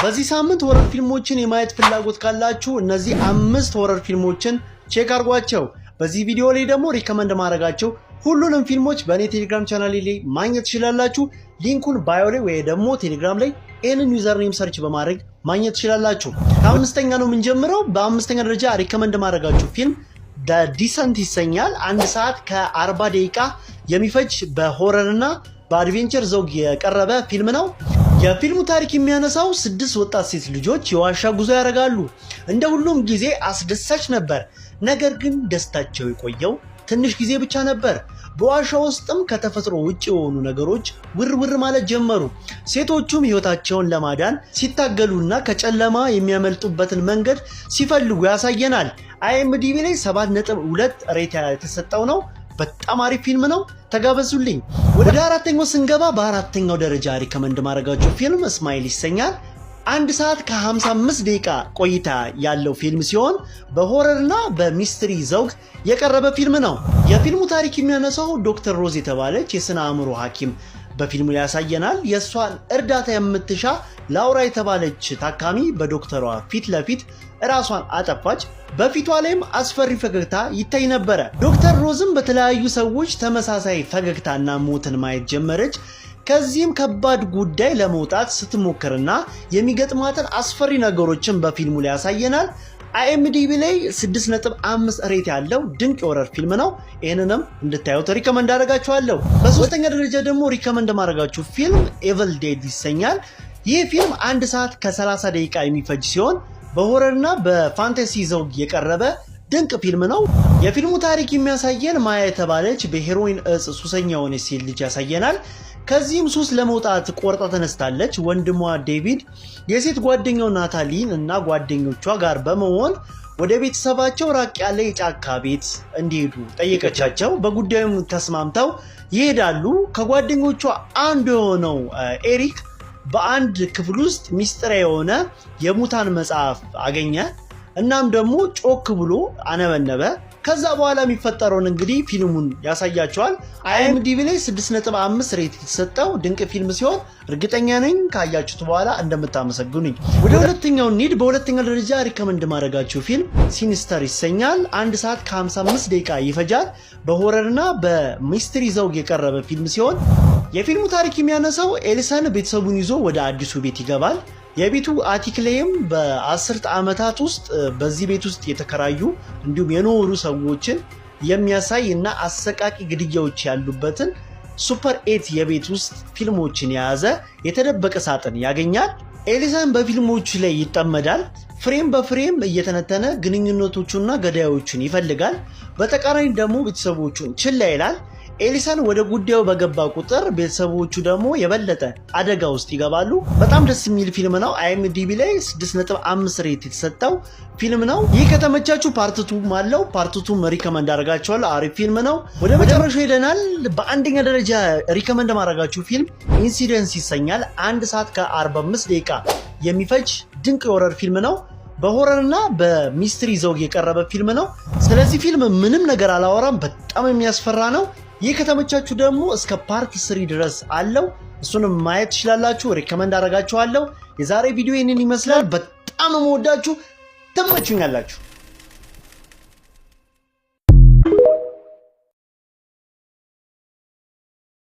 በዚህ ሳምንት horror ፊልሞችን የማየት ፍላጎት ካላችሁ እነዚህ አምስት horror ፊልሞችን check አድርጓቸው። በዚህ ቪዲዮ ላይ ደግሞ recommend የማደርጋቸው ሁሉንም ፊልሞች በእኔ ቴሌግራም ቻናል ላይ ማግኘት ትችላላችሁ። Link ኡን bio ላይ ወይ ደግሞ ቴሌግራም ላይ ይህንን username search በማድረግ ማግኘት ትችላላችሁ። ከአምስተኛ ነው የምንጀምረው። በአምስተኛ ደረጃ recommend የማደርጋችሁ ፊልም The Descent ይሰኛል። 1 ሰዓት ከ40 ደቂቃ የሚፈጅ በ horror እና በ adventure ዘውግ የቀረበ ፊልም ነው። የፊልሙ ታሪክ የሚያነሳው ስድስት ወጣት ሴት ልጆች የዋሻ ጉዞ ያደርጋሉ። እንደ ሁሉም ጊዜ አስደሳች ነበር። ነገር ግን ደስታቸው የቆየው ትንሽ ጊዜ ብቻ ነበር። በዋሻ ውስጥም ከተፈጥሮ ውጭ የሆኑ ነገሮች ውር ውር ማለት ጀመሩ። ሴቶቹም ሕይወታቸውን ለማዳን ሲታገሉና ከጨለማ የሚያመልጡበትን መንገድ ሲፈልጉ ያሳየናል። IMDb ላይ 7.2 rate የተሰጠው ነው። በጣም አሪፍ ፊልም ነው። ተጋበዙልኝ። ወደ አራተኛው ስንገባ በአራተኛው ደረጃ recommend የማደርጋችሁ ፊልም Smile ይሰኛል። 1 ሰዓት ከ55 ደቂቃ ቆይታ ያለው ፊልም ሲሆን በ horror ና በ mystery ዘውግ የቀረበ ፊልም ነው። የፊልሙ ታሪክ የሚያነሳው ዶክተር ሮዝ የተባለች የስነ አእምሮ ሐኪም በፊልሙ ላይ ያሳየናል። የእሷን እርዳታ የምትሻ ላውራ የተባለች ታካሚ በዶክተሯ ፊት ለፊት እራሷን አጠፋች። በፊቷ ላይም አስፈሪ ፈገግታ ይታይ ነበረ። ዶክተር ሮዝም በተለያዩ ሰዎች ተመሳሳይ ፈገግታና ሞትን ማየት ጀመረች። ከዚህም ከባድ ጉዳይ ለመውጣት ስትሞክርና የሚገጥማትን አስፈሪ ነገሮችን በፊልሙ ላይ ያሳየናል። IMDb ላይ 6.5 rate ያለው ድንቅ የ horror ፊልም ነው። ይህንንም እንድታዩት recommend አደርጋችኋለሁ። በሶስተኛ ደረጃ ደግሞ recommend የማደርጋችሁ ፊልም Evil Dead ይሰኛል። ይህ ፊልም 1 ሰዓት ከ30 ደቂቃ የሚፈጅ ሲሆን በ horror ና በ fantasy ዘውግ የቀረበ ድንቅ ፊልም ነው። የፊልሙ ታሪክ የሚያሳየን ማያ የተባለች በ heroin እጽ ሱሰኛ የሆነች ሴት ልጅ ያሳየናል። ከዚህም ሱስ ለመውጣት ቆርጣ ተነስታለች። ወንድሟ ዴቪድ የሴት ጓደኛው ናታሊን እና ጓደኞቿ ጋር በመሆን ወደ ቤተሰባቸው ራቅ ያለ የጫካ ቤት እንዲሄዱ ጠየቀቻቸው። በጉዳዩም ተስማምተው ይሄዳሉ። ከጓደኞቿ አንዱ የሆነው ኤሪክ በአንድ ክፍል ውስጥ ሚስጥራዊ የሆነ የሙታን መጽሐፍ አገኘ። እናም ደግሞ ጮክ ብሎ አነበነበ። ከዛ በኋላ የሚፈጠረውን እንግዲህ ፊልሙን ያሳያችኋል። IMDb ላይ 6.5 rate የተሰጠው ድንቅ ፊልም ሲሆን እርግጠኛ ነኝ ካያችሁት በኋላ እንደምታመሰግኑኝ። ወደ ሁለተኛው እንሂድ። በሁለተኛ ደረጃ recommend የማደርጋችሁ ፊልም Sinister ይሰኛል። 1 ሰዓት ከ55 ደቂቃ ይፈጃል። በ horror ና በ mystery ዘውግ የቀረበ ፊልም ሲሆን የፊልሙ ታሪክ የሚያነሳው ኤሊሰን ቤተሰቡን ይዞ ወደ አዲሱ ቤት ይገባል። የቤቱ attic ላይም በአስርት ዓመታት ውስጥ በዚህ ቤት ውስጥ የተከራዩ እንዲሁም የኖሩ ሰዎችን የሚያሳይ እና አሰቃቂ ግድያዎች ያሉበትን super 8 የቤት ውስጥ ፊልሞችን የያዘ የተደበቀ ሳጥን ያገኛል። ኤሊሰን በፊልሞቹ ላይ ይጠመዳል። Frame በ frame እየተነተነ ግንኙነቶቹና ገዳዮቹን ይፈልጋል። በተቃራኒ ደግሞ ቤተሰቦቹን ችላ ይላል። ኤሊሰን ወደ ጉዳዩ በገባ ቁጥር ቤተሰቦቹ ደግሞ የበለጠ አደጋ ውስጥ ይገባሉ። በጣም ደስ የሚል ፊልም ነው። IMDb ላይ 6.5 rate የተሰጠው ፊልም ነው። ይህ ከተመቻችሁ part two ም አለው። Part two ም recommend አደርጋችኋለሁ። አሪፍ ፊልም ነው። ወደ መጨረሻው ሄደናል። በአንደኛ ደረጃ recommend የማደርጋችሁ ፊልም Insidious ይሰኛል። 1 ሰዓት ከ45 ደቂቃ የሚፈጅ ድንቅ የ horror ፊልም ነው። በ horror እና በ mystery ዘውግ የቀረበ ፊልም ነው። ስለዚህ ፊልም ምንም ነገር አላወራም። በጣም የሚያስፈራ ነው። ይህ ከተመቻችሁ ደግሞ እስከ part 3 ድረስ አለው። እሱንም ማየት ትችላላችሁ። Recommend አደርጋችኋለሁ። የዛሬ ቪዲዮ ይህንን ይመስላል። በጣም ነው የምወዳችሁ። ትመቹኛላችሁ።